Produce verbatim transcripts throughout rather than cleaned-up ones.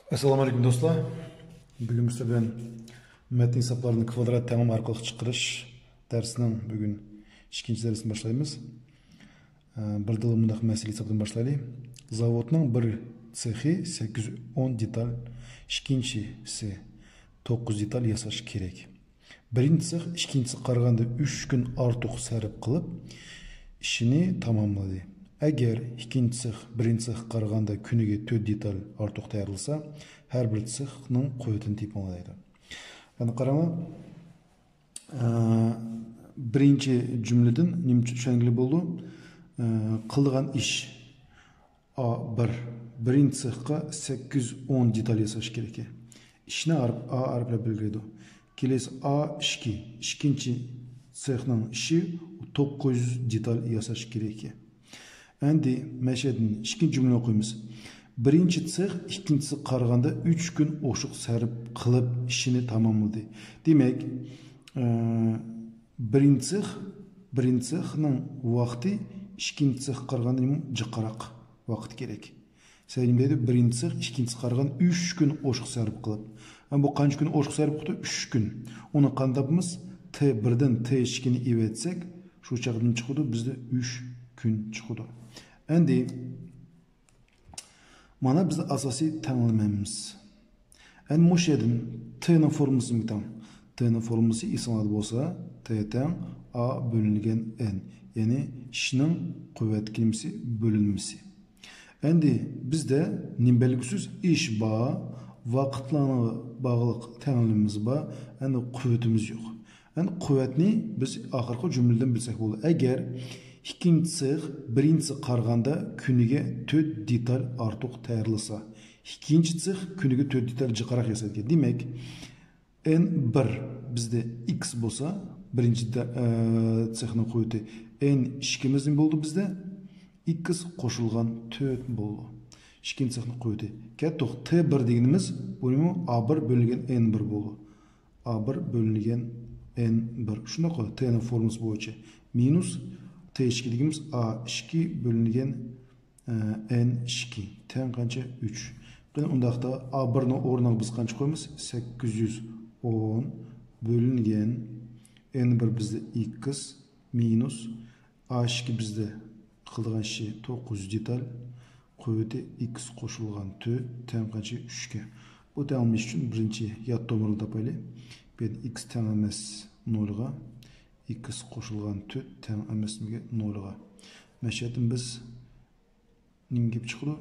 ئەسسالامۇ ئەلەيكۇم دوستلار. بۈگۈن سىلەر بىلەن مەتن ھېسابلارنى كۋادرات تەڭلىمە ئارقىلىق چىقىرىش دەرسىنىڭ بۈگۈن ئىككىنچى دەرسىنى باشلايمىز. ئە، بىردىنلا مۇنداق مەسىلە ھېسابىدىن باشلايلى. زاۋۇتنىڭ بىر سېخى سەككىز يۈز ئون دېتال، ئىككىنچىسى توققۇز دېتال ياساش كېرەك. بىرىنچى سېخ ئىككىنچىسىگە قارىغاندا ئۈچ كۈن ئارتۇق سەرپ قىلىپ، ئىشىنى تاماملىدى. ئەگەر ئىككىنچى سېخ بىرىنچى سېخقا قارىغاندا كۈنىگە تۆت دېتال ئارتۇق تەييارلىسا، ھەر بىر سېخنىڭ قۇۋۋىتىنى تېپىڭلار دەيدۇ. يەنى قاراڭلار، ئە، بىرىنچى جۈملىدىن نېمە چۈشەنگىلى بولىدۇ؟ ئە، قىلىدىغان ئىش. ئا بىر، بىرىنچى سېخقا سەككىز يۈز ئون دېتال ياساش كېرەك. ئىشنى ھەرپ، ئا ھەرپلەپ بەلگىلەيدۇ. كېلىسى ئا ئىككى، ئىككىنچى سېخنىڭ ئىشى توققۇز يۈز دېتال ياساش كېرەك. ئەمدى مەشەدىن ئىككىنچى جۈملىنى ئوقۇيمىز. بىرىنچى سېخ ئىككىنچىسىگە قارىغاندا ئۈچ كۈن ئوشۇق سەرپ قىلىپ ئىشىنى تاماملىدى. دېمەك، ئە، بىرىنچى سېخ، بىرىنچى سېخنىڭ ۋاقتى ئىككىنچى سېخقا قارىغاندا جىقراق ۋاقىت كېرەك. سەۋەبى نېمە دەيدۇ؟ بىرىنچى سېخ ئىككىنچىسىگە قارىغاندا ئۈچ كۈن ئوشۇق سەرپ قىلىپ. ئەمما بۇ قانچە كۈن ئوشۇق سەرپ قىپتۇ؟ ئۈچ كۈن. ئۇنى قانداق تاپىمىز؟ تې بىردىن تې ئىككىنى ئېلىۋەتسەك، شۇ چاغدىن چىقىدۇ، بىزدە ئۈچ كۈن چىقىدۇ. ئەمدى مانا بىزنىڭ ئاساسىي تەڭلىمىمىز. ئەمدى مۇشۇ يەردىن تېنىڭ فورمۇلىسى نېمىگە تەڭ؟ تېنىڭ فورمۇلىسى ئېسىڭلاردا بولسا، تې تەڭ ئا بۆلۈنگەن ئېن، يەنى ئىشنىڭ قۇۋۋەت كېلىمىسى بۆلۈنمىسى. ئەمدى بىزدە نېمە بەلگىسىز؟ ئىش بار، ۋاقىتلارغا باغلىق تەڭلىمىمىز بار، ئەمدى قۇۋۋىتىمىز يوق. ئەمدى قۇۋۋەتنى بىز ئاخىرقى جۈملىدىن بىلسەك بولىدۇ. ئەگەر ئىككىنچى سېخ بىرىنچىسىگە قارىغاندا كۈنىگە تۆت دېتال ئارتۇق تەييارلىسا، ئىككىنچى سېخ كۈنىگە تۆت دېتال جىقراق ياسايدىكەن. دېمەك، ئېن بىر بىزدە ئىكس بولسا، بىرىنچى دە-، ئە، سېخنىڭ قۇۋۋىتى، ئېن ئىككىمىز نېمە بولدى بىزدە؟ ئىكس قوشۇلغان تۆت بولدى. ئىككىنچى سېخنىڭ قۇۋۋىتى. كەتتۇق. تې بىر دېگىنىمىز، بۇ نېمە؟ ئا بىر بۆلۈنگەن ئېن بىر بولدى. ئا بىر بۆلۈنگەن ئېن بىر. شۇنداققۇ؟ تېنىڭ فورمۇلىسى بويىچە. مىنۇس تې ئىككى دېگىنىمىز ئا ئىككى بۆلۈنگەن، ئە، ئېن ئىككى. تەڭ قانچە؟ ئۈچ. قېنى، ئۇنداقتا ئا بىرنىڭ ئورنىغا بىز قانچە قويىمىز؟ سەككىز يۈز ئون بۆلۈنگەن ئېن بىر بىزدە ئىكس مىنۇس ئا ئىككى بىزدە قىلىدىغان ئىشى توققۇز يۈز دېتال، قۇۋۋىتى ئىكس قوشۇلغان تۆت تەڭ قانچە؟ ئۈچكە. بۇ تەڭلىمە ئۈچۈن بىرىنچى يات تومۇرنى تاپايلى. بۇ يەردە ئىكس تەڭ ئەمەس نولغا، ئىكس قوشۇلغان تۆت تەڭ ئەمەس نېمىگە؟ نولغا. مەشەدىن بىز نېمە كېلىپ چىقىدۇ؟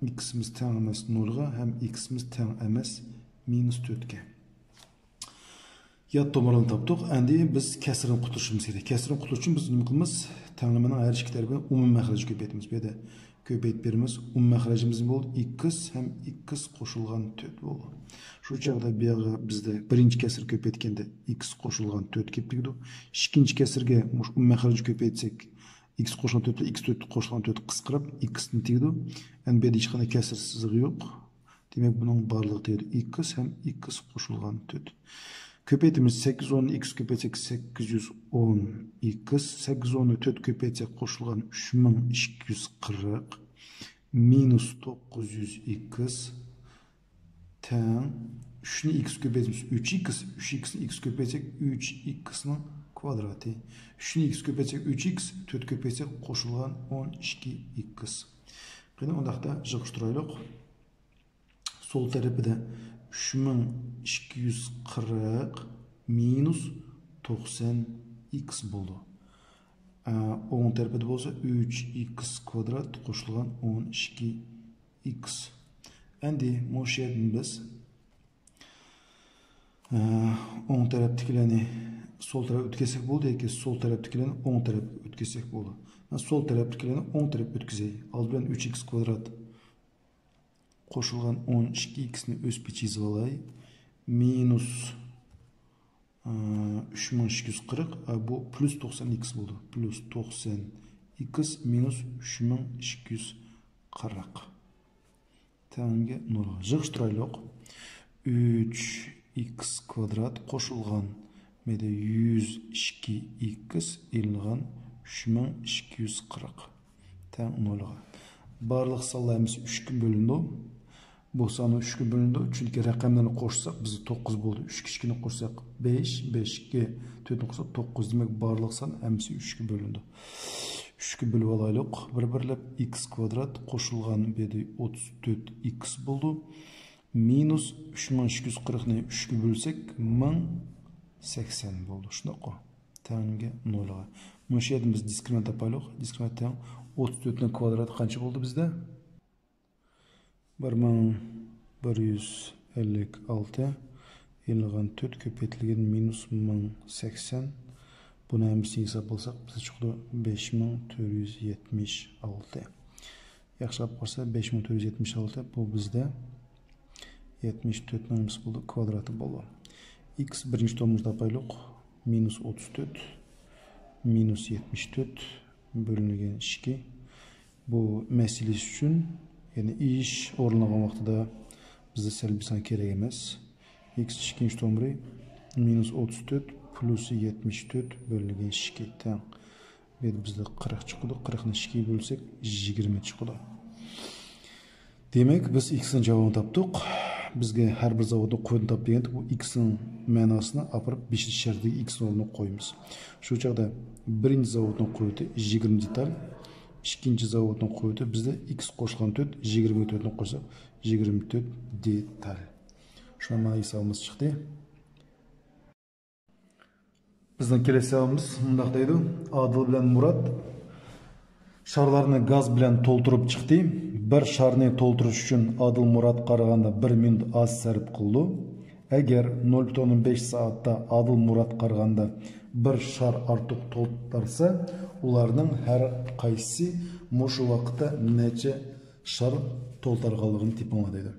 ئىكسىمىز تەڭ ئەمەس نولغا ھەم ئىكسىمىز تەڭ ئەمەس مىنۇس تۆتكە. يات تومۇرنى تاپتۇق. ئەمدى بىز كەسىردىن قۇتۇلۇشىمىز كېرەك. كەسىردىن قۇتۇلۇش ئۈچۈن بىز نېمە قىلىمىز؟ تەڭلىمىنىڭ ھەر ئىككى تەرىپىنى ئومۇمىي مەخرەجگە كۆپەيتىمىز. بۇ يەردە كۆپەيتىپ بېرىمىز. ئومۇمىي مەخرەجىمىز نېمە بولدى؟ ئىكس ھەم ئىكس قوشۇلغان تۆت بولدى. شۇ چاغدا بۇ يەرگە بىزدە بىرىنچى كەسىر كۆپەيتكەندە ئىكس قوشۇلغان تۆت كېلىپ تېگىدۇ. ئىككىنچى كەسىرگە مۇشۇ ئومۇمىي مەخرەجنى كۆپەيتسەك، ئىكس قوشۇلغان تۆت بىلەن ئىكس تۆت قوشۇلغان تۆت قىسقىرىپ، ئىكستىن تېگىدۇ. ئەمدى بۇ يەردە ھېچقانداق كەسىر سىزىقى يوق. دېمەك، بۇنىڭ بارلىقى تېگىدۇ. ئىكس ھەم ئىكس قوشۇلغان تۆت. كۆپەيتىمىز. سەككىز يۈز ئوننى ئىكس كۆپەيتسەك، سەككىز يۈز ئون ئىكس. سەككىز يۈز ئوننى تۆت كۆپەيتسەك، قوشۇلغان ئۈچ مىڭ ئىككى يۈز قىرىق مىنۇس توققۇز يۈز ئىكس تەڭ ئۈچنى ئىكس كۆپەيتسەك، ئۈچ ئىكس، ئۈچ ئىكسنى ئىكس كۆپەيتسەك، ئۈچ ئىكسنىڭ كۋادراتى. ئۈچنى ئىكس كۆپەيتسەك، ئۈچ ئىكس، تۆت كۆپەيتسەك، قوشۇلغان ئون ئىككى ئىكس. قېنى، ئۇنداقتا يىغىشتۇرايلۇق. سول تەرىپىدە ئۈچ مىڭ ئىككى يۈز قىرىق مىنۇس توقسان ئىكس بولىدۇ. ئە، ئوڭ تەرىپىدە بولسا ئۈچ ئىكس كۋادرات قوشۇلغان ئون ئىككى ئىكس. ئەمدى مۇشۇ يەردىن بىز، ئە، ئوڭ تەرەپتىكىلەرنى سول تەرەپكە ئۆتكۈزسەك بولىدۇ ياكى سول تەرەپتىكىلەرنى ئوڭ تەرەپكە ئۆتكۈزسەك بولىدۇ. مەن سول تەرەپتىكىلەرنى ئوڭ تەرەپكە ئۆتكۈزەي. ئالدى بىلەن ئۈچ ئىكس كۋادرات قوشۇلغان ئون ئىككى ئىكسنى ئۆز پېچى يېزىۋالاي. مىنۇس، ئە، ئۈچ مىڭ ئىككى يۈز قىرىق، ئە، بۇ پلۇس توقسان ئىكس بولىدۇ. پلۇس توقسان ئىكس مىنۇس ئۈچ مىڭ ئىككى يۈز قىرىق. تەڭگە نولغا. يىغىشتۇرايلۇق. ئۈچ ئىكس كۋادرات قوشۇلغان مەيدە يۈز ئىككى ئىكس ئېلىنغان ئۈچ مىڭ ئىككى يۈز قىرىق تەڭ نولغا. بارلىق سانلار ھەممىسى ئۈچكە بۆلۈنىدۇ. بۇ سان ئۈچكە بۆلۈنىدۇ، چۈنكى رەقەملەرنى قوشساق بىزدە توققۇز بولدى. ئۈچكە ئىككىنى قوشساق بەش، بەشكە تۆتنى قوشساق توققۇز. دېمەك، بارلىق سان ھەممىسى ئۈچكە بۆلۈنىدۇ. ئۈچكە بۆلۈپ ئالايلۇق. بىر بىرلەپ، ئىكس كۋادرات قوشۇلغان بىردە ئوتتۇز تۆت ئىكس بولىدۇ. مىنۇس ئۈچ مىڭ ئىككى يۈز قىرىقنى ئۈچكە بۆلسەك، مىڭ سەكسەن بولىدۇ. شۇنداققۇ؟ تەڭگە نولغا. مۇشۇ يەردىن بىز دىسكرىمىنانت تاپايلۇق. دىسكرىمىنانت تەڭ ئوتتۇز تۆتنىڭ كۋادراتى قانچە بولدى بىزدە؟ بىر مىڭ بىر يۈز ئەللىك ئالتە، ئېلىنغان تۆت كۆپەيتىلگەن مىنۇس مىڭ سەكسەن. بۇنى ھەممىسىنى ھېساب قىلساق، بىزدە چىقىدۇ بەش مىڭ تۆت يۈز يەتمىش ئالتە. ياخشىلاپ قارىسا، بەش مىڭ تۆت يۈز يەتمىش ئالتە، بۇ بىزدە يەتمىش تۆتنىڭ نېمىسى بولدى؟ كۋادراتى بولدى. ئىكس بىرىنچى تومۇرنى تاپايلۇق. مىنۇس ئوتتۇز تۆت، مىنۇس يەتمىش تۆت بۆلۈنگەن ئىككى. بۇ مەسىلىسى ئۈچۈن، يەنى ئىش ئورۇنلىغان ۋاقتىدا بىزدە سەلبىي سان كېرەك ئەمەس. ئىكس ئىككىنچى تومۇرى مىنۇس ئوتتۇز تۆت پلۇس يەتمىش تۆت بۆلۈنگەن ئىككى تەڭ. بۇ يەردە بىزدە قىرىق چىقىدۇ. قىرىقنى ئىككىگە بۆلسەك، يىگىرمە چىقىدۇ. دېمەك، بىز ئىكسنىڭ جاۋابىنى تاپتۇق. بىزگە ھەر بىر زاۋۇتنىڭ قۇۋۋىتىنى تاپ دېگەندە، بۇ ئىكسنىڭ مەناسىنى ئاپىرىپ، بېشىنچى شەرتتىكى ئىكسنىڭ ئورنىغا قويىمىز. شۇ چاغدا بىرىنچى زاۋۇتنىڭ قۇۋۋىتى يىگىرمە دېتال، ئىككىنچى زاۋۇتنىڭ قۇۋۋىتى، بىزدە ئىكس قوشۇلغان تۆت، يىگىرمىگە تۆتنى قوشساق، يىگىرمە تۆت دېتال. شۇنداق مانا ھېسابىمىز چىقتى. بىزنىڭ كېلەر سوئالىمىز مۇنداق دەيدۇ: ئادىل بىلەن مۇرات شارلارنى گاز بىلەن تولتۇرۇپ چىقتى. بىر شارنى تولتۇرۇش ئۈچۈن ئادىل مۇراتقا قارىغاندا بىر مىنۇت ئاز سەرپ قىلىدۇ. ئەگەر نۆل پۈتۈن ئوندىن بەش سائەتتە ئادىل مۇراتقا قارىغاندا بىر شار ئارتۇق تولتۇرسا، ئۇلارنىڭ ھەر قايسىسى مۇشۇ ۋاقىتتا نەچچە شار تولتۇرغانلىقىنى تېپىڭلار دەيدۇ.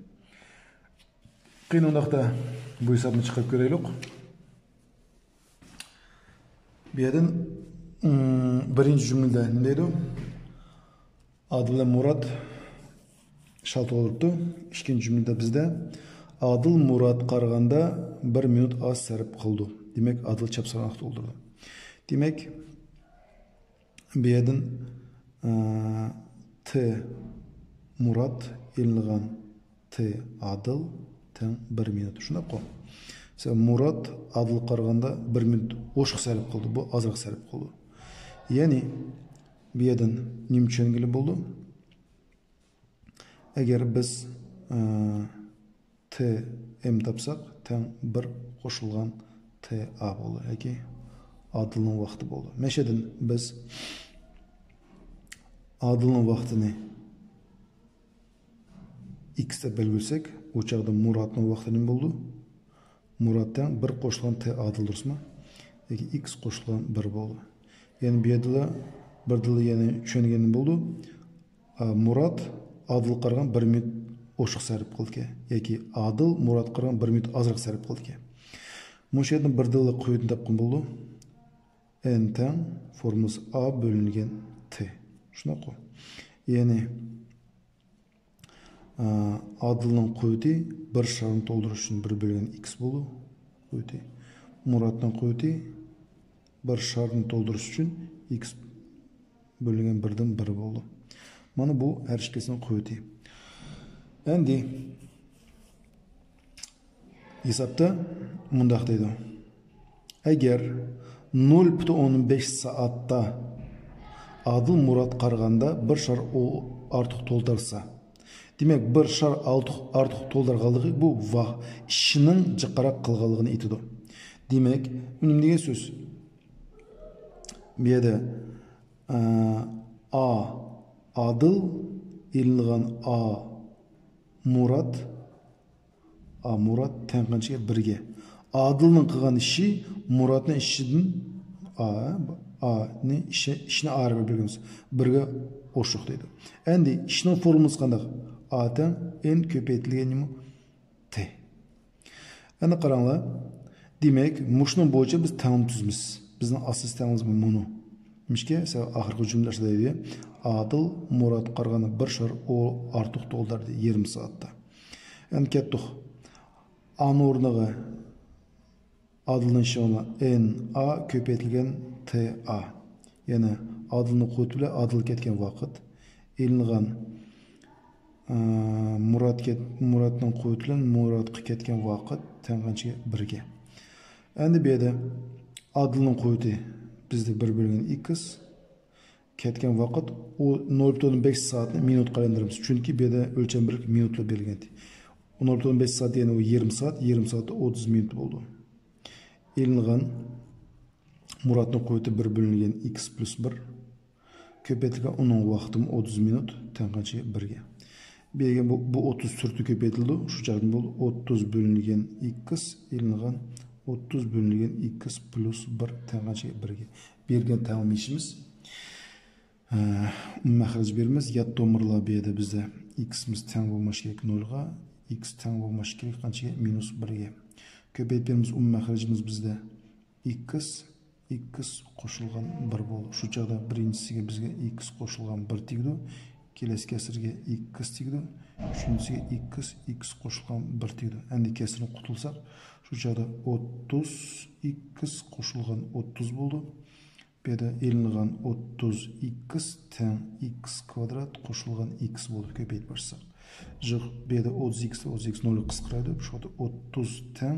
قېنى، ئۇنداقتا بۇ ھېسابنى چىقىرىپ كۆرەيلۇق. بۇ يەردىن، ئىم، بىرىنچى جۈملىدە نېمە دەيدۇ؟ ئادىل بىلەن مۇرات شار تولدۇرۇپتۇ. ئىككىنچى جۈملىدە بىزدە ئادىل مۇراتقا قارىغاندا بىر مىنۇت ئاز سەرپ قىلىدۇ. دېمەك، ئادىل چاپسان ۋاقىت تولدۇرىدۇ. دېمەك، بۇ يەردىن، ئە، تى مۇرات ئېلىنغان تى ئادىل تەڭ بىر مىنۇت. شۇنداققۇ؟ مەسىلەن، مۇرات ئادىلغا قارىغاندا بىر مىنۇت ئوشۇق سەرپ قىلدى. بۇ ئازراق سەرپ قىلدى. يەنى بۇ يەردىن نېمە چۈشەنگىلى بولىدۇ؟ ئەگەر بىز، ئە، تى ئېم تاپساق، تەڭ بىر قوشۇلغان تى ئا بولىدۇ ياكى ئادىلنىڭ ۋاقتى بولىدۇ. مەشەدىن بىز ئادىلنىڭ ۋاقتىنى ئىكس دەپ بەلگىلىسەك، ئۇ چاغدا مۇراتنىڭ ۋاقتى نېمە بولىدۇ؟ مۇرات تەڭ بىر قوشۇلغان تى ئادىل دۇرۇسمۇ؟ ياكى ئىكس قوشۇلغان بىر بولىدۇ. يەنى بۇ يەردىلا بىردىنلا يەنە چۈشەنگەن بولىدۇ. ئا، مۇرات ئادىلغا قارىغان بىر مىنۇت ئوشۇق سەرپ قىلىدىكەن. ياكى ئادىل مۇراتقا قارىغان بىر مىنۇت ئازراق سەرپ قىلىدىكەن. مۇشۇ يەردىن بىردىنلا قۇۋۋىتىنى تاپقان بولىدۇ. ئېن تەڭ فورمۇلىسى ئا بۆلۈنگەن تى. شۇنداققۇ؟ يەنى، ئا، ئادىلنىڭ قۇۋۋىتى بىر شارنى تولدۇرۇش ئۈچۈن بىر بۆلگەن ئىكس بولىدۇ. قۇۋۋىتى. مۇراتنىڭ قۇۋۋىتى بىر شارنى تولدۇرۇش ئۈچۈن ئىكس بۆلۈنگەن بىردىن بىر بولىدۇ. مانا بۇ ھەر ئىككىسىنىڭ قۇۋۋىتى. ئەمدى ھېسابتا مۇنداق دەيدۇ. ئەگەر نۆل پۈتۈن ئوندىن بەش سائەتتە ئادىل مۇراتقا قارىغاندا بىر شار ئو-، ئارتۇق تولدۇرسا، دېمەك، بىر شار ئارتۇق، ئارتۇق تولدۇرغانلىقى بۇ ۋاق-، ئىشنىڭ جىقراق قىلغانلىقىنى ئېيتىدۇ. دېمەك، ئۇ نېمە دېگەن سۆز؟ بۇ يەردە، ئە، ئا ئادىل ئېلىنغان ئا مۇرات، ئا مۇرات تەڭ قانچىگە؟ بىرگە. ئادىلنىڭ قىلغان ئىشى مۇراتنىڭ ئىشىدىن، ئا، ئانى ئىشى، ئىشنى ئايرىپ بۆلگەنمىز. بىرگە ئوشۇق دەيدۇ. ئەمدى ئىشنىڭ فورمۇلىسى قانداق؟ ئا تەڭ ئېن كۆپەيتىلگەن نېمە؟ تى. ئەمدى قاراڭلار. دېمەك، مۇشۇنىڭ بويىچە بىز تەڭلىمە تۈزىمىز. بىزنىڭ ئاساسىي تەڭلىمىمىز مۇنۇ. نېمىشقا؟ سەۋەب ئاخىرقى جۈملە شۇنداق دەيدۇ. ئادىل مۇراتقا قارىغاندا بىر شار ئو-، ئارتۇق تولدۇردى يېرىم سائەتتە. ئەمدى كەتتۇق. ئانىڭ ئورنىغا ئادىلنىڭ ئىشىغا ئېن ئا كۆپەيتىلگەن تى ئا. يەنى ئادىلنىڭ قۇۋۋىتى بىلەن ئادىل كەتكەن ۋاقىت ئېلىنغان، ئە، مۇرات كەت-، مۇراتنىڭ قۇۋۋىتى بىلەن مۇراتقا كەتكەن ۋاقىت تەڭ قانچىگە؟ بىرگە. ئەمدى بۇ يەردە ئادىلنىڭ قۇۋۋىتى بىزدە بىر بۆلگەن ئىكس. كەتكەن ۋاقىت، ئۇ نۆل پۈتۈن ئوندىن بەش سائەتنى مىنۇتقا ئايلاندۇرىمىز. چۈنكى بۇ يەردە ئۆلچەم بىرلىكى مىنۇتلا بېرىلگەن. نۆل پۈتۈن ئوندىن بەش سائەت دېگەن ئۇ يېرىم سائەت، يېرىم سائەتتە ئوتتۇز مىنۇت بولىدۇ. ئېلىنغان مۇراتنىڭ قۇۋۋىتى بىر بۆلۈنگەن ئىكس پلۇس بىر. كۆپەيتىلگەن ئۇنىڭ ۋاقتىمۇ ئوتتۇز مىنۇت، تەڭ قانچە؟ بىرگە. بەرگەن بۇ، بۇ ئوتتۇز تۆتكە كۆپەيتىلىدۇ. شۇ چاغدىن بولدى ئوتتۇز بۆلۈنگەن ئىكس، ئېلىنغان ئوتتۇز بۆلۈنگەن ئىكس پلۇس بىر، تەڭ قانچە؟ بىرگە. بەرگەن تەڭلىمىشىمىز، ئە، ئومۇمىي مەخرەج بېرىمىز. يات تومۇرلار بۇ يەردە بىزدە ئىكسىمىز تەڭ بولماس كېرەك نۆلغا، ئىكس تەڭ بولماس كېرەك قانچىگە؟ مىنۇس بىرگە. كۆپەيتىپ بېرىمىز، ئومۇمىي مەخرىجىمىز بىزدە ئىكس، ئىكس قوشۇلغان بىر بولدى. شۇ چاغدا بىرىنچىسىگە بىزگە ئىكس قوشۇلغان بىر تېگىدۇ. كېلەسى كەسىرگە ئىكس تېگىدۇ. ئۈچىنچىسىگە ئىكس، ئىكس قوشۇلغان بىر تېگىدۇ. ئەمدى كەسىردىن قۇتۇلساق، شۇ چاغدا ئوتتۇز ئىكس قوشۇلغان ئوتتۇز بولدى. بۇ يەردە ئېلىنغان ئوتتۇز ئىكس تەڭ ئىكس كۋادرات قوشۇلغان ئىكس بولدى، كۆپەيتىپ باشلىساق. جىق، بۇ يەردە ئوتتۇز ئىكس، ئوتتۇز ئىكس نۆلگە قىسقىرايدۇ. شۇ ۋاقىتتا ئوتتۇز تەڭ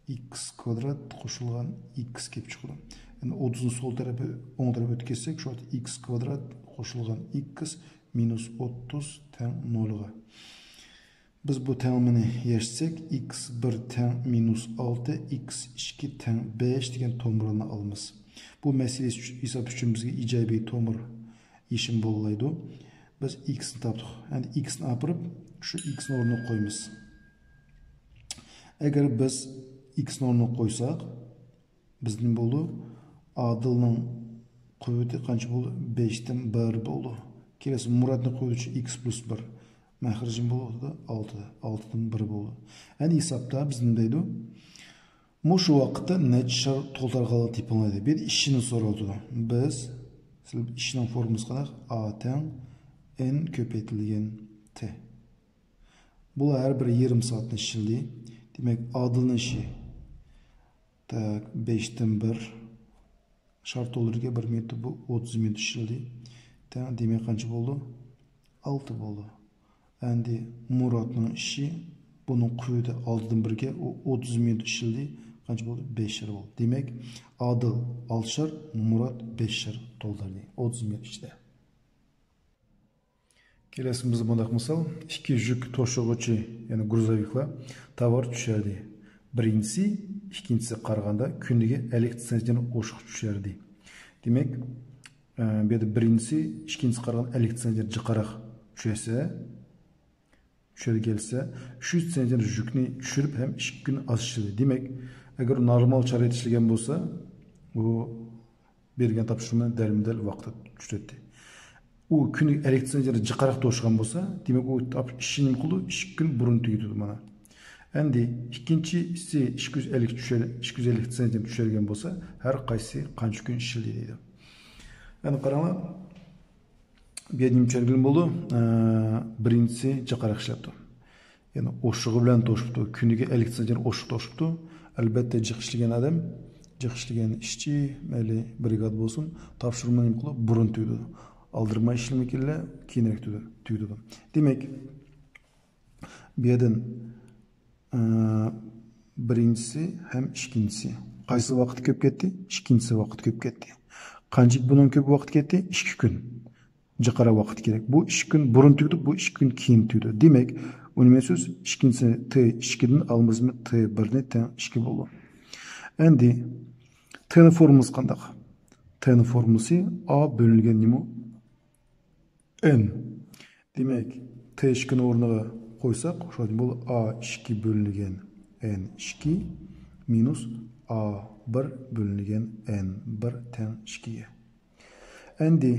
ئىكس كۋادرات قوشۇلغان ئىكس كېلىپ چىقىدۇ. يەنى ئوتتۇزنى سول تەرەپكە، ئوڭ تەرەپكە ئۆتكۈزسەك، شۇ ۋاقىتتا ئىكس كۋادرات قوشۇلغان ئىكس مىنۇس ئوتتۇز تەڭ نۆلگە. بىز بۇ تەڭلىمىنى يەشسەك، ئىكس بىر تەڭ مىنۇس ئالتە، ئىكس ئىككى تەڭ بەش دېگەن تومۇرلارنى ئالىمىز. بۇ مەسىلە ھېساب ئۈچۈن بىزگە ئىجابىي تومۇر يېشىم بولغىلايدۇ. بىز ئىكسنى تاپتۇق. ئەمدى ئىكسنى ئاپىرىپ، شۇ ئىكسنى ئورنىغا قويىمىز. ئەگەر بىز ئىكسنى ئورنىغا قويساق، بىزدىن بولدى، ئادىلنىڭ قۇۋۋىتى قانچە بولدى؟ بەشتىن بىر بولدى. كېلەسى مۇراتنىڭ قۇۋۋىتى ئىكس پلۇس بىر. مەخرىجىم بولدى ئالتە، ئالتىدىن بىر بولدى. ئەمدى ھېسابتا بىز نېمە دەيدۇ؟ مۇشۇ ۋاقىتتا نەچچە شار تولدۇرغانلىقى تېپىڭلار دەيدۇ. بۇ يەردە ئىشىنى سوراۋاتىدۇ. بىز، مەسىلەن، ئىشنىڭ فورمۇلىسى قانداق؟ ئا تەڭ ئېن كۆپەيتىلگەن تې. بۇلار ھەر بىرى يېرىم سائەتنى ئىشلىدى. دېمەك، ئادىلنىڭ ئىشى، تاك، بەشتىن بىر. شار تولدۇرۇشقا بىر مىنۇتتا بۇ ئوتتۇز مىنۇت ئىشلىدى. تەڭ، دېمەك، قانچە بولدى؟ ئالتە بولدى. ئەمدى مۇراتنىڭ ئىشى، بۇنىڭ قۇۋۋىتى ئالتىدىن بىرگە، ئۇ ئوتتۇز مىنۇت ئىشلىدى. قانچە بولدى؟ بەش شار بولدى. دېمەك، ئادىل ئالتە شار، مۇرات بەش شار تولدۇردى ئوتتۇز مىنۇت ئىچىدە. كېلەسىمىزدە مۇنداق مىسال، ئىككى يۈك توشۇغۇچى، يەنى گرۇزوۋىكلار تاۋار چۈشۈردى. بىرىنچىسى ئىككىنچىسىگە قارىغاندا كۈنىگە ئەللىك سېنتىمېتىر ئوشۇق چۈشۈردى. دېمەك، ئە، بۇ يەردە بىرىنچىسى ئىككىنچىسىگە قارىغاندا ئەللىك سېنتىمېتىر جىقراق چۈشۈرسە، چۈشۈرگەلسە، ئۈچ يۈز سېنتىمېتىر يۈكنى چۈشۈرۈپ ھەم ئىككى كۈن ئاز ئىشلىدى. دېمەك، ئەگەر نورمال شارائىت ئىشلىگەن بولسا، ئۇ بەرگەن تاپشۇرمىنى دەلمۇدەل ۋاقىتتا چۈشۈرەتتى. ئۇ كۈنىگە ئەللىك سېنتىمېتىر جىقراق توشقان بولسا، دېمەك، ئۇ تاپ-، ئىشى نېمە قىلىدۇ؟ ئىككى كۈن بۇرۇن تۈگىتىدۇ مانا. ئەمدى ئىككىنچىسى ئىككى يۈز ئەللىك چۈشۈر-، ئىككى يۈز ئەللىك سېنتىمېتىر چۈشۈرگەن بولسا، ھەر قايسىسى قانچە كۈن ئىشلىدى دەيدۇ. ئەمدى قاراڭلار، بۇ يەردە نېمە چۈشەنگىلى بولىدۇ؟ ئە، بىرىنچىسى جىقراق ئىشلەپتۇ. يەنى ئوشۇقى بىلەن توشۇپتۇ. كۈنىگە ئەللىك سېنتىمېتىر ئوشۇق توشۇپتۇ. ئەلبەتتە، جىق ئىشلىگەن ئادەم، جىق ئىشلىگەن ئىشچى، مەيلى برىگادا بولسۇن، تاپشۇرما نېمە قىلىدۇ؟ بۇرۇن تۈگىتىدۇ. ئالدىرىماي ئىشلىمىگىلى، كېيىنرەك تۈگىتىدۇ. تۈگىتىدۇ. دېمەك، بۇ يەردىن، ئە، بىرىنچىسى ھەم ئىككىنچىسى. قايسى ۋاقىت كۆپ كەتتى؟ ئىككىنچىسى ۋاقىت كۆپ كەتتى. قانچىلىك بۇنىڭ كۆپ ۋاقىت كەتتى؟ ئىككى كۈن. جىقراق ۋاقىت كېرەك. بۇ ئىككى كۈن بۇرۇن تۈگىدى، بۇ ئىككى كۈن كېيىن تۈگىدى. دېمەك، ئۇ نېمە سۆز؟ ئىككىنچىسى تې ئىككىدىن ئالمىزمۇ تې بىرنى تەڭ ئىككى بولىدۇ. ئەمدى تېنىڭ فورمۇلىسى قانداق؟ تېنىڭ فورمۇلىسى ئا بۆلۈنگەن نېمە؟ ئېن. دېمەك، تې ئىككىنى ئورنىغا قويساق، شۇ بولىدۇ ئا ئىككى بۆلۈنگەن ئېن ئىككى مىنۇس ئا بىر بۆلۈنگەن ئېن بىر تەڭ ئىككىگە. ئەمدى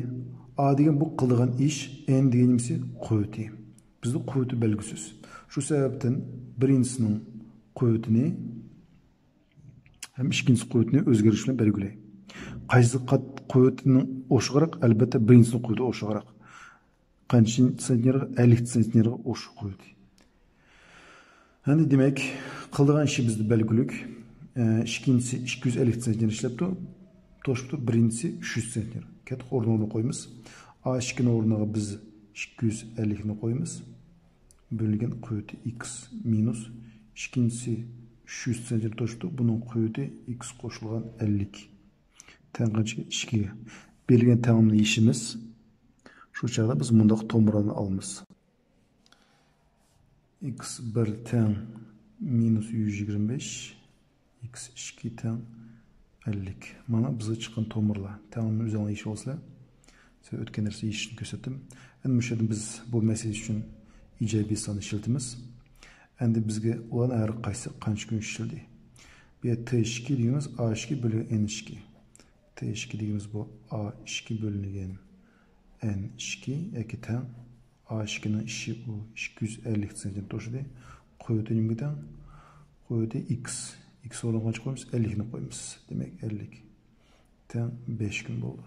ئا دېگەن بۇ قىلىدىغان ئىش، ئېن دېگەن نېمىسى؟ قۇۋۋىتى. بىزدە قۇۋۋىتى بەلگىسىز. شۇ سەۋەبتىن بىرىنچىسىنىڭ قۇۋۋىتىنى ھەم ئىككىنچىسى قۇۋۋىتىنى ئۆزگىرىش بىلەن بەلگىلەي. قايسى قات قۇۋۋىتىنىڭ ئوشۇقراق؟ ئەلبەتتە، بىرىنچىسىنىڭ قۇۋۋىتى ئوشۇقراق. قانچە سېنتىمېتىرغا؟ ئەللىك سېنتىمېتىرغا ئوشۇق قۇۋۋىتى. ئەمدى دېمەك، قىلىدىغان ئىشى بىزدە بەلگىلىك. ئە، ئىككىنچىسى ئىككى يۈز ئەللىك سېنتىمېتىر ئىشلەپتۇ، توشۇپتۇ. بىرىنچىسى ئۈچ يۈز سېنتىمېتىر. كەتتۇق، ئورنىنى قويىمىز. ئا ئىككىنى ئورنىغا بىز ئىككى يۈز ئەللىكنى قويىمىز. بۆلۈنگەن قۇۋۋىتى ئىكس مىنۇس ئىككىنچىسى ئۈچ يۈز سېنتىمېتىر توشۇپتۇ. بۇنىڭ قۇۋۋىتى ئىكس قوشۇلغان ئەللىك. تەڭ قانچىگە؟ ئىككىگە. بېرىلگەن تەڭلىمىنى يېشىمىز. شۇ چاغدا بىز مۇنداق تومۇرلارنى ئالىمىز. ئىكس بىر تەڭ مىنۇس يۈز يىگىرمە بەش، ئىكس ئىككى تەڭ ئەللىك. مانا بىزگە چىققان تومۇرلار. تەڭلىمىنى ئۆزۈڭلار يېشىۋالسىلەر. سىلەر ئۆتكەن دەرستە يېشىشنى كۆرسەتتىم. ئەمدى مۇشۇ يەردىن بىز بۇ مەسىلە ئۈچۈن ئىجابىي سان ئىشلىتىمىز. ئەمدى بىزگە ئۇلارنىڭ ھەر قايسىسى قانچە كۈن ئىشلىدى؟ بۇ يەردە تې ئىككى دېگىنىمىز ئا ئىككى بۆلۈگەن ئېن ئىككى. تې ئىككى دېگىنىمىز بۇ ئا ئىككى بۆلۈنگەن ئېن ئىككى ياكى تەڭ ئا ئىككىنىڭ ئىشى ئۇ ئىككى يۈز ئەللىك سېنتىمېتىر توشۇدى. قۇۋۋىتى نېمىگە تەڭ؟ قۇۋۋىتى ئىكس. ئىكس ئورنىغا قانچە قويىمىز؟ ئەللىكنى قويىمىز. دېمەك، ئەللىك تەڭ بەش كۈن بولدى.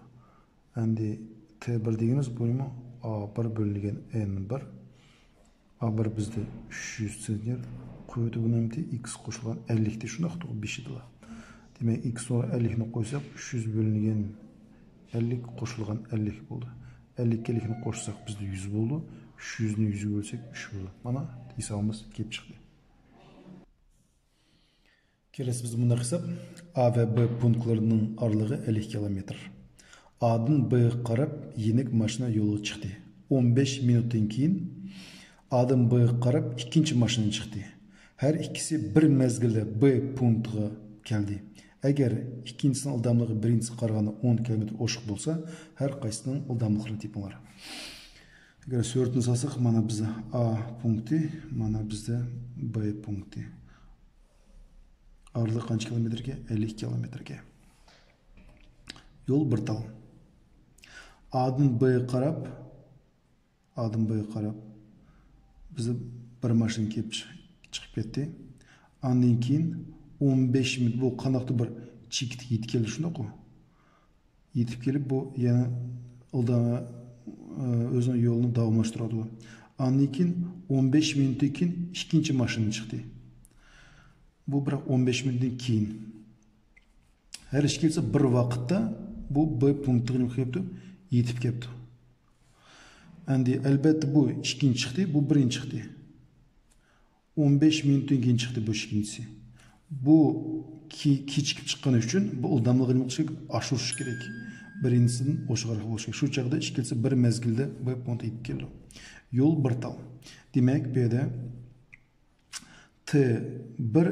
ئەمدى تې بىر دېگىنىمىز بۇ نېمە؟ ئا بىر بۆلۈنگەن ئېن بىر. ئا بىر بىزدە ئۈچ يۈز سېنتىمېتىر. قۇۋۋىتى بۇنىڭ نېمىتى؟ ئىكس قوشۇلغان ئەللىكتى، شۇنداقتۇ بېشىدىلا. دېمەك، ئىكس ئورنىغا ئەللىكنى قويساق، ئۈچ يۈز بۆلۈنگەن ئەللىك قوشۇلغان ئەللىك بولدى. ئەللىككە ئەللىكنى قوشساق، بىزدە يۈز بولدى. ئۈچ يۈزنى يۈزگە بۆلسەك، ئۈچ بولدى. مانا، ھېسابىمىز كېلىپ چىقتى. كېلەسى بىز مۇنداق قىلساق، ئا ۋە بې پونكىتلىرىنىڭ ئارىلىقى ئەللىك كىلومېتىر. ئادىن بېغا قاراپ يېنىك ماشىنا يولغا چىقتى. ئون بەش مىنۇتتىن كېيىن ئادىن بېغا قاراپ ئىككىنچى ماشىنا چىقتى. ھەر ئىككىسى بىر مەزگىلدە بې پونكىتىغا كەلدى. ئەگەر ئىككىنچىسىنىڭ ئىلداملىقى بىرىنچىسىگە قارىغاندا ئون كىلومېتىر ئوشۇق بولسا، ھەر قايسىسىنىڭ ئىلداملىقلىرىنى تېپىڭلار. ئەگەر سۈرىتىنى سالساق، مانا بىزدە ئا پونكىتى، مانا بىزدە بې پونكىتى. ئارىلىق قانچە كىلومېتىركەن؟ ئەللىك كىلومېتىركەن. يول بىر تال. ئادىن بېغا قاراپ، ئادىن بېغا قاراپ، بىزدە بىر ماشىنا كېلىپ چىق-، چىقىپ كەتتى. ئاندىن كېيىن ئون بەش مىنۇت، بۇ قانداقتۇر بىر چېكىتكە يېتىپ كەلدى، شۇنداققۇ؟ يېتىپ كېلىپ، بۇ يەنە ئالدا، ئۆزىنىڭ يولىنى داۋاملاشتۇرىدۇ. ئاندىن كېيىن ئون بەش مىنۇتتىن كېيىن ئىككىنچى ماشىنا چىقتى. بۇ بىراق ئون بەش مىنۇتتىن كېيىن. ھەر ئىككىلىسى بىر ۋاقىتتا بۇ بې پونكىتىغا نېمە قىلىپتۇ؟ يېتىپ كەپتۇ. ئەمدى ئەلبەتتە بۇ ئىككىنچى چىقتى، بۇ بىرىنچى چىقتى. ئون بەش مىنۇتتىن كېيىن چىقتى بۇ ئىككىنچىسى. بۇ كې-، كېچىكىپ چىققىنى ئۈچۈن بۇ ئىلداملىقىنى نېمە قىلىش كېرەك؟ ئاشۇرۇش كېرەك. بىرىنچىسىدىن ئوشۇقراق بولۇشى كېرەك. شۇ چاغدا ئىككىلىسى بىر مەزگىلدە بې پونكىتقا يېتىپ كېلىدۇ. يول بىر تال. دېمەك، بۇ يەردە تې بىر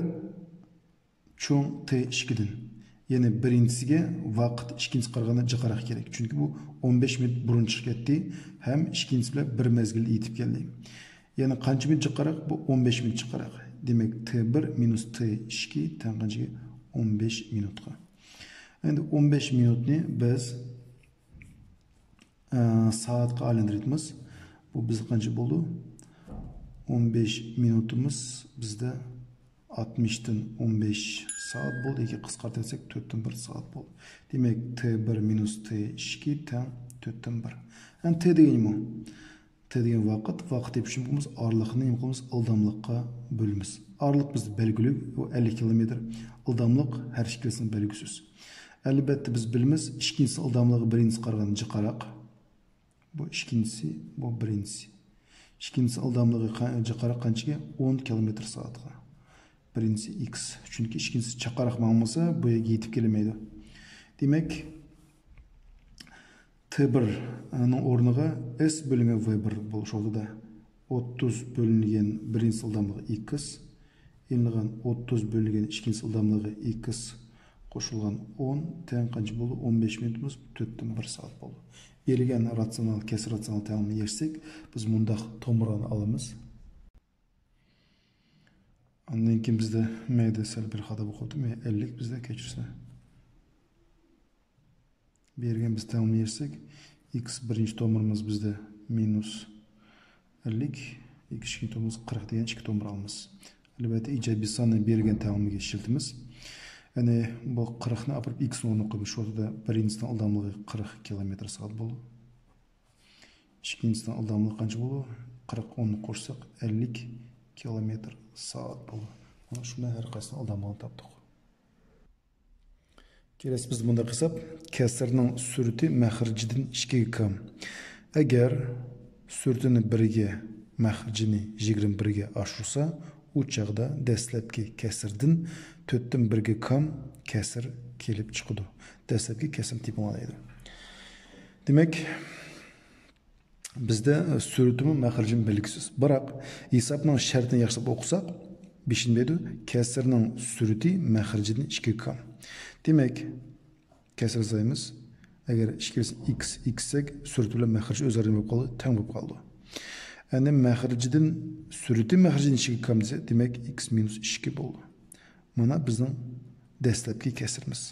چوڭ تې ئىككىدىن. يەنى بىرىنچىسىگە ۋاقىت ئىككىنچىسىگە قارىغاندا جىقراق كېرەك. چۈنكى بۇ ئون بەش مىنۇت بۇرۇن چىقىپ كەتتى ھەم ئىككىنچىسى بىلەن بىر مەزگىلدە يېتىپ كەلدى. يەنى قانچە مىنۇت جىقراق؟ بۇ ئون بەش مىنۇت جىقراق. دېمەك، تې بىر مىنۇس تې ئىككى تەڭ قانچىگە؟ ئون بەش مىنۇتقا. ئەمدى ئون بەش مىنۇتنى بىز، ئە، سائەتكە ئايلاندۇرىمىز. بۇ بىزدە قانچە بولدى؟ ئون بەش مىنۇتىمىز بىزدە ئاتمىشتىن ئون بەش سائەت بولدى. ياكى قىسقارتىۋەتسەك، تۆتتىن بىر سائەت بولدى. دېمەك، تې بىر مىنۇس تې ئىككى تەڭ تۆتتىن بىر. ئەمدى تې دېگەن نېمە؟ تې دېگەن ۋاقىت، ۋاقىت دېيىش ئۈچۈن بولمىسا ئارىلىقنى نېمە قىلىمىز؟ ئىلداملىققا بۆلىمىز. ئارىلىق بىزدە بەلگىلىك، ئۇ ئەللىك كىلومېتىر. ئىلداملىق ھەر ئىككىلىسىنىڭ بەلگىسى. ئەلبەتتە بىز بىلىمىز، ئىككىنچىسى ئىلداملىقى بىرىنچىسىگە قارىغاندا جىقراق. بۇ ئىككىنچىسى، بۇ بىرىنچىسى. ئىككىنچىسى ئىلداملىقى قا-، جىقراق قانچىگە؟ ئون كىلومېتىر سائەتكە. بىرىنچىسى ئىكس. چۈنكى ئىككىنچىسى چاقىراق ماڭمىسا، بۇ يەرگە يېتىپ كېلەلمەيدۇ. دېمەك، تې بىرنىڭ ئورنىغا ئېس بۆلۈنگەن ۋې بىر بولۇش ئالدىدا ئوتتۇز بۆلۈنگەن بىرىنچىسى ئىلداملىقى ئىكس، ئېلىنغان ئوتتۇز بۆلۈنگەن ئىككىنچىسى ئىلداملىقى ئىكس قوشۇلغان ئون تەڭ قانچە بولدى؟ ئون بەش مىنۇتىمىز تۆتتىن بىر سائەت بولدى. بېرىلگەن راتسىيونال، كەسىر راتسىيونال تەڭلىمىنى يەشسەك، بىز مۇنداق تومۇرلارنى ئالىمىز. ئاندىن كېيىن بىزدە مەيدە سەل بىر خاتا بولۇپ قاپتۇ. مەيدە ئەللىك بىزدە، كەچۈرسە. بېرىلگەن بىز تەڭلىمە يەشسەك، ئىكس بىرىنچى تومۇرىمىز بىزدە مىنۇس ئەللىك، ئىككىنچى تومۇرىمىز قىرىق دېگەن ئىككى تومۇر ئالىمىز. ئەلۋەتتە، ئىجابىي ساننى بېرىلگەن تەڭلىمىگە ئىشلىتىمىز. يەنى بۇ قىرىقنى ئاپىرىپ ئىكسنىڭ ئورنىغا قويىمىز. شۇ ۋاقىتتا بىرىنچىسىنىڭ ئىلداملىقى قىرىق كىلومېتىر سائەت بولىدۇ. ئىككىنچىسىنىڭ ئىلداملىقى قانچە بولىدۇ؟ قىرىق ئوننى قوشساق، ئەللىك كىلومېتىر سائەت بولىدۇ. مانا شۇنداق ھەر قايسىسىنىڭ ئىلداملىقىنى تاپتۇق. كېلەسى بىز مۇنداق قىلساق، كەسىرنىڭ سۈرئىتى مەخرىجىدىن ئىككىگە كام. ئەگەر سۈرئىتىنى بىرگە مەخرىجىنى يىگىرمە بىرگە ئاشۇرسا، ئۇ چاغدا دەسلەپكى كەسىردىن تۆتتىن بىرگە كام كەسىر كېلىپ چىقىدۇ. دەسلەپكى كەسىرنى تېپىڭلار دەيدۇ. دېمەك، بىزدە سۈرىتىمۇ مەخرىجىمۇ بەلگىسىز. بىراق، ھېسابنىڭ شەرتىنى ياخشىلاپ ئوقۇساق، بېشىنى دەيدۇ، كەسىرنىڭ سۈرىتى مەخرىجىدىن ئىككى كام. دېمەك، كەسىر يازايمىز. ئەگەر ئىككىلىسىنى ئىكس، ئىكس دېسەك، سۈرىتى بىلەن مەخرىجى ئۆزئارا نېمە بولۇپ قالدى؟ تەڭ بولۇپ قالدى. ئەندى مەخرىجىدىن، سۈرىتى مەخرىجىدىن ئىككى كام دېسە، دېمەك، ئىكس مىنۇس ئىككى بولدى. مانا بىزنىڭ دەسلەپكى كەسرىمىز.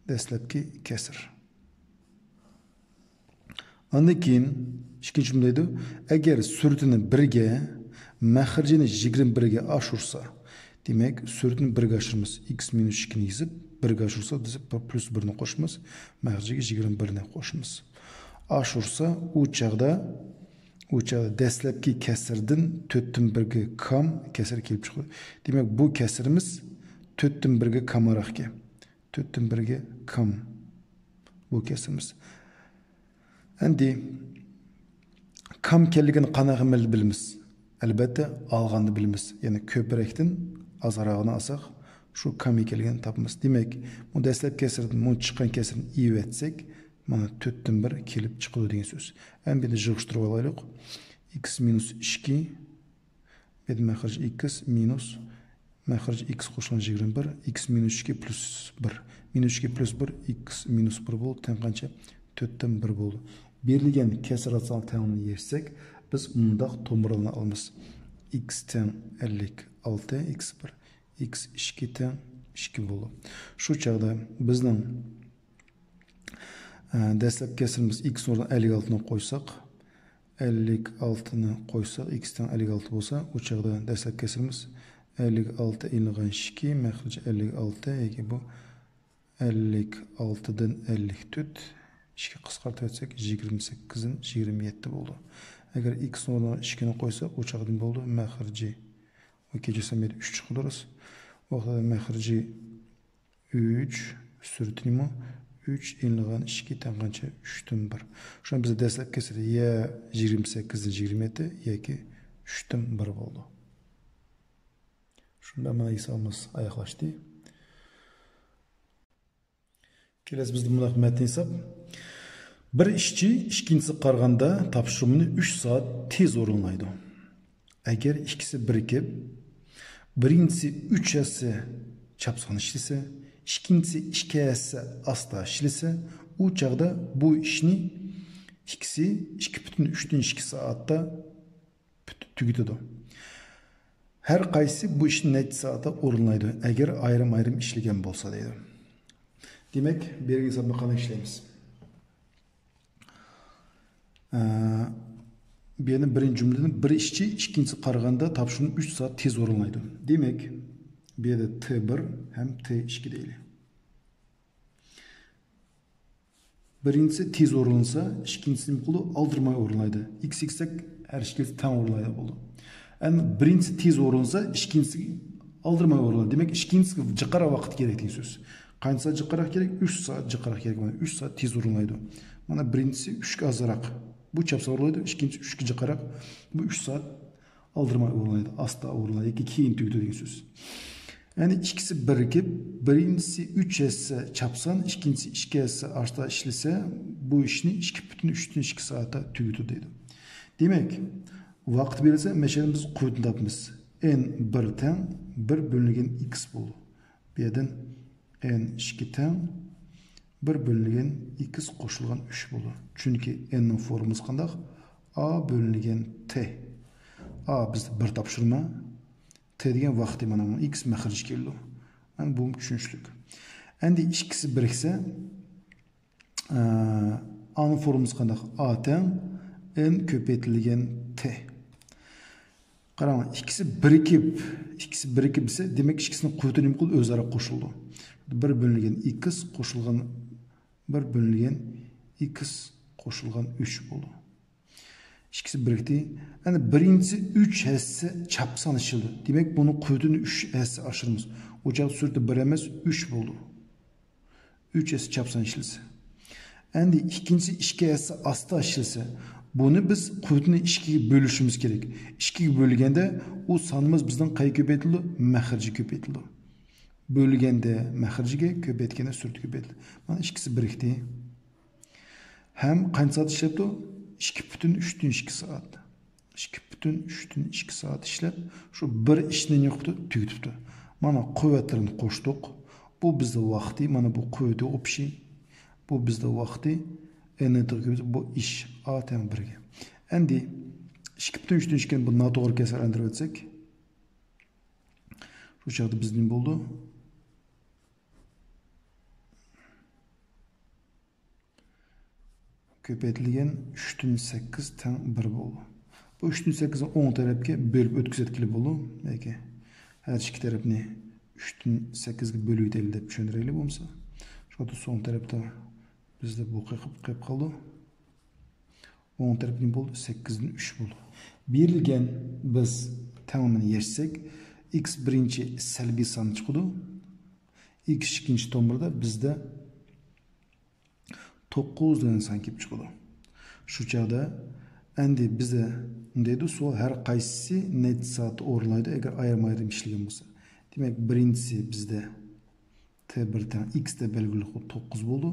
دەسلەپكى كەسىر. ئاندىن كېيىن ئىككىنچى جۈملە دەيدۇ، ئەگەر سۈرىتىنى بىرگە، مەخرىجىنى يىگىرمە بىرگە ئاشۇرسا، دېمەك، سۈرىتىنى بىرگە ئاشۇرىمىز. ئىكس مىنۇس ئىككىنى يېزىپ، بىرگە ئاشۇرسا، دېسە، بىر پلۇس بىرنى قوشىمىز، مەخرىجىگە يىگىرمە بىرنى قوشىمىز. ئاشۇرسا، ئۇ چاغدا، ئۇ چاغدا دەسلەپكى كەسىردىن تۆتتىن بىرگە كام كەسىر كېلىپ چىقىدۇ. دېمەك، بۇ كەسىرىمىز تۆتتىن بىرگە كامراق ئىكەن. تۆتتىن بىرگە كام. بۇ كەسىرىمىز. ئەمدى كام ئىكەنلىكىنى قانداق ئەمەلدە بىلىمىز؟ ئەلۋەتتە، ئالغاندا بىلىمىز. يەنى كۆپرەكتىن ئازراقنى ئالساق، شۇ كام ئىكەنلىكىنى تاپىمىز. دېمەك، بۇ دەسلەپكى كەسىردىن بۇ چىققان كەسىرنى ئېلىۋەتسەك، مانا تۆتتىن بىر كېلىپ چىقىدۇ دېگەن سۆز. ئەمدى بىر يىغىشتۇرۇپ ئالايلۇق. ئىكس مىنۇس ئىككى، بۇ يەردە مەخرەج ئىكس مىنۇس، مەخرەج ئىكس قوشۇلغان يىگىرمە بىر، ئىكس مىنۇس ئىككى پلۇس بىر. مىنۇس ئىككى پلۇس بىر، ئىكس مىنۇس بىر بولدى. تەڭ قانچە؟ تۆتتىن بىر بولدى. بېرىلگەن كەسىر ئاتساڭ تەڭلىكنى يەشسەك، بىز مۇنداق تومۇرلىرىنى ئالىمىز. ئىكس تەڭ ئەللىك ئالتە، ئىكس بىر، ئىكس ئىككى تەڭ ئىككى بولدى. شۇ چاغدا بىزنىڭ، ئە، دەسلەپكى كەسرىمىز ئىكس ئورنىغا ئەللىك ئالتىنى قويساق، ئەللىك ئالتىنى قويساق، ئىكس تەڭ ئەللىك ئالتە بولسا، ئۇ چاغدا دەسلەپكى كەسرىمىز ئەللىك ئالتە ئېلىنغان ئىككى، مەخرىجى ئەللىك ئالتە، ياكى بۇ ئەللىك ئالتىدىن ئەللىك تۆت، ئىككى قىسقارتىۋەتسەك، يىگىرمە سەككىزدىن يىگىرمە يەتتە بولدى. ئەگەر ئىكس ئورنىغا ئىككىنى قويساق، ئۇ چاغدا نېمە بولدى؟ مەخرىجى، ئۇ كەچۈرسەم يەنە ئۈچ چىقىدۇ. ۋاقتىدا مەخرىجى ئۈچ، سۈرىتى نېمە؟ ئۈچ ئېلىنغان ئىككى تەڭ قانچە؟ ئۈچتىن بىر. شۇڭا بىز دەسلەپكى كەسرى يا يىگىرمە سەككىزدىن يىگىرمە يەتتە ياكى ئۈچتىن بىر بولدى. شۇنداق مانا ھېسابىمىز ئاياغلاشتى. كېلەسى بىزدە مۇنداق مەتن ھېساب. بىر ئىشچى ئىككىنچىسىگە قارىغاندا تاپشۇرمىنى ئۈچ سائەت تېز ئورۇنلايدۇ. ئەگەر ئىككىسى بىرىكىپ، بىرىنچىسى ئۈچ ھەسسە چاپسان ئىشلىسە، ئىككىنچىسى ئىككى ھەسسە ئاستا ئىشلىسە، ئۇ چاغدا بۇ ئىشنى ئىككىسى ئىككى پۈتۈن ئۈچتىن ئىككى سائەتتە پۈت-، تۈگىتىدۇ. ھەر قايسىسى بۇ ئىشنى نەچچە سائەتتە ئورۇنلايدۇ، ئەگەر ئايرىم-ئايرىم ئىشلىگەن بولسا دەيدۇ. دېمەك، بېرىلگەن ھېسابنى قانداق ئىشلەيمىز؟ ئە، بۇ يەردە بىرىنچى جۈملىدىن بىر ئىشچى ئىككىنچىسىگە قارىغاندا تاپشۇرۇقنى ئۈچ سائەت تېز ئورۇنلايدۇ. دېمەك، بۇ يەردە تې بىر ھەم تې ئىككى دەيلى. بىرىنچىسى تېز ئورۇنلىسا، ئىككىنچىسى نېمە قىلىدۇ؟ ئالدىرىماي ئورۇنلايدۇ. ئىكس ئىكس دېسەك، ھەر ئىككىلىسى تەڭ ئورۇنلايدۇ بولدى. ئەمما بىرىنچىسى تېز ئورۇنلىسا، ئىككىنچىسى ئالدىرىماي ئورۇنلايدۇ. دېمەك، ئىككىنچىسىگە جىقراق ۋاقىت كېرەك دېگەن سۆز. قانچە سائەت جىقراق كېرەك؟ ئۈچ سائەت جىقراق كېرەك. مانا ئۈچ سائەت تېز ئورۇنلايدۇ. مانا بىرىنچىسى ئۈچكە ئازراق. بۇ چاپسان ئورۇنلايدۇ، ئىككىنچىسى ئۈچكە جىقراق. بۇ ئۈچ سائەت ئالدىرىماي ئورۇنلايدۇ، ئاستا ئورۇنلايدۇ ياكى كېيىن تۈگىتىدۇ دېگەن سۆز. يەنى ئىككىسى بىرىكىپ، بىرىنچىسى ئۈچ ھەسسە چاپسان، ئىككىنچىسى ئىككى ھەسسە ئاستا ئىشلىسە، بۇ ئىشنى ئىككى پۈتۈن ئۈچتىن ئىككى سائەتتە تۈگىتىدۇ دەيدۇ. دېمەك، ۋاقىت بېرىلسە، مەشەدىن بىز قۇۋۋىتىنى تاپىمىز. ئېن بىر تەڭ بىر بۆلۈنگەن ئىكس بولىدۇ. بۇ يەردىن ئېن ئىككى تەڭ بىر بۆلۈنگەن ئىكس قوشۇلغان ئۈچ بولىدۇ. چۈنكى ئېننىڭ فورمۇلىسى قانداق؟ ئا بۆلۈنگەن تې. ئا بىزدە بىر تاپشۇرما. تې دېگەن ۋاقتى، مانا ئىكس مەخرەج كېلىدۇ. مانا بۇ چۈشىنىشلىك. ئەمدى ئىككىسى بىرىكسە، ئا، ئانىڭ فورمۇلىسى قانداق؟ ئا تەڭ ئېن كۆپەيتىلگەن تې. قاراڭ، ئىككىسى بىرىكىپ، ئىككىسى بىرىكىپ دېسە، دېمەك، ئىككىسىنىڭ قۇۋۋىتى نېمە قىلىدۇ؟ ئۆزئارا قوشۇلىدۇ. بىر بۆلۈنگەن ئىكس قوشۇلغان، بىر بۆلۈنگەن ئىكس قوشۇلغان ئۈچ بولىدۇ. ئىككىسى بىرىكتى. ئەنە بىرىنچىسى ئۈچ ھەسسە چاپسان ئىشلىدى. دېمەك، بۇنىڭ قۇۋۋىتىنى ئۈچ ھەسسە ئاشۇرىمىز. ئۇ چاغدا سۈرىتى بىر ئەمەس، ئۈچ بولىدۇ. ئۈچ ھەسسە چاپسان ئىشلىسە. ئەمدى ئىككىنچىسى ئىككى ھەسسە ئاستا ئىشلىسە، بۇنى بىز قۇۋۋىتىنى ئىككىگە بۆلۈشىمىز كېرەك. ئىككىگە بۆلگەندە ئۇ سانىمىز بىزنىڭ قەيگە كۆپەيتىلىدۇ؟ مەخرىجىگە كۆپەيتىلىدۇ. بۆلگەندە مەخرىجىگە، كۆپەيتكەندە سۈرئىتىگە كۆپەيتىلىدۇ. مانا ئىككىسى بىرىكتى. ھەم قانچە سائەت ئىشلەپتۇ؟ ئىككى پۈتۈن ئۈچتىن ئىككى سائەت. ئىككى پۈتۈن ئۈچتىن ئىككى سائەت ئىشلەپ، شۇ بىر ئىشنى نېمە قىپتۇ؟ تۈگىتىپتۇ. مانا قۇۋۋەتلىرىنى قوشتۇق. بۇ بىزدە ۋاقتى، مانا بۇ قۇۋۋىتى ئوپشىي. بۇ بىزدە ۋاقتى، ئېنېرگىيە، بۇ ئىش، ئا تەڭ بىرگە. ئەمدى ئىككى پۈتۈن ئۈچتىن ئىككىنى بۇ ناتوغرا كەسىرلەندۈرۈپ ئۆتسەك، شۇ چاغدا بىز نېمە بولدى؟ كۆپەيتىلگەن ئۈچتىن سەككىز تەڭ بىر بولدى. بۇ ئۈچتىن سەككىزنى ئوڭ تەرەپكە بۆلۈپ ئۆتكۈزۈۋەتكىلى بولىدۇ. ياكى ھەر ئىككى تەرەپنى ئۈچتىن سەككىزگە بۆلۈۋېتەيلى دەپ چۈشەندۈرەيلى بولمىسا. شۇ سول تەرەپتە بىزدە بۇ قېقىپ قېلىپ قالدى. ئوڭ تەرەپ نېمە بولدى؟ سەككىزدىن ئۈچ بولدى. بېرىلگەن بىز تەڭلىمىنى يەشسەك، ئىكس بىرىنچى سەلبىي سان چىقىدۇ. ئىكس ئىككىنچى تومۇردا بىزدە توققۇز دېگەن سان كېلىپ چىقىدۇ. شۇ چاغدا ئەمدى بىزدە دەيدۇ، سول ھەر قايسىسى نەچچە سائەتتە ئورۇنلايدۇ، ئەگەر ئايرىم-ئايرىم ئىشلىگەن بولسا. دېمەك، بىرىنچىسى بىزدە تى بىر تەڭ ئىكس دەپ بەلگىلىدۇق، توققۇز بولدى.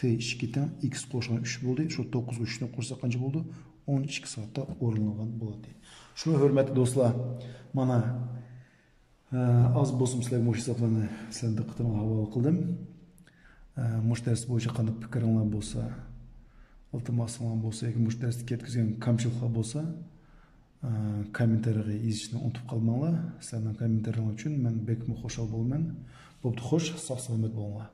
تى ئىككى تەڭ ئىكس قوشۇلغان ئۈچ بولدى. شۇ توققۇزغا ئۈچنى قوشساق قانچە بولدى؟ ئون ئىككى سائەتتە ئورۇنلىغان بولاتتى. شۇ ھۆرمەتلىك دوستلار، مانا، ئە، ئاز بولسىمۇ سىلەرگە مۇشۇ ھېسابلارنى سىلەرنىڭ دىققىتىڭلارغا ھاۋالە قىلدىم. ئە، مۇشۇ دەرس بويىچە قانداق پىكرىڭلار بولسا، ئىلتىماسىڭلار بولسا ياكى مۇشۇ دەرستە كەتكۈزگەن كەمچىلىكلەر بولسا، ئە، كوممېنتارىيغا يېزىشنى ئۇنتۇپ قالماڭلار. سىلەرنىڭ كوممېنتارىيىڭلار ئۈچۈن مەن بەكمۇ خۇشال بولىمەن. بوپتۇ، خوش، ساق-سالامەت بولۇڭلار.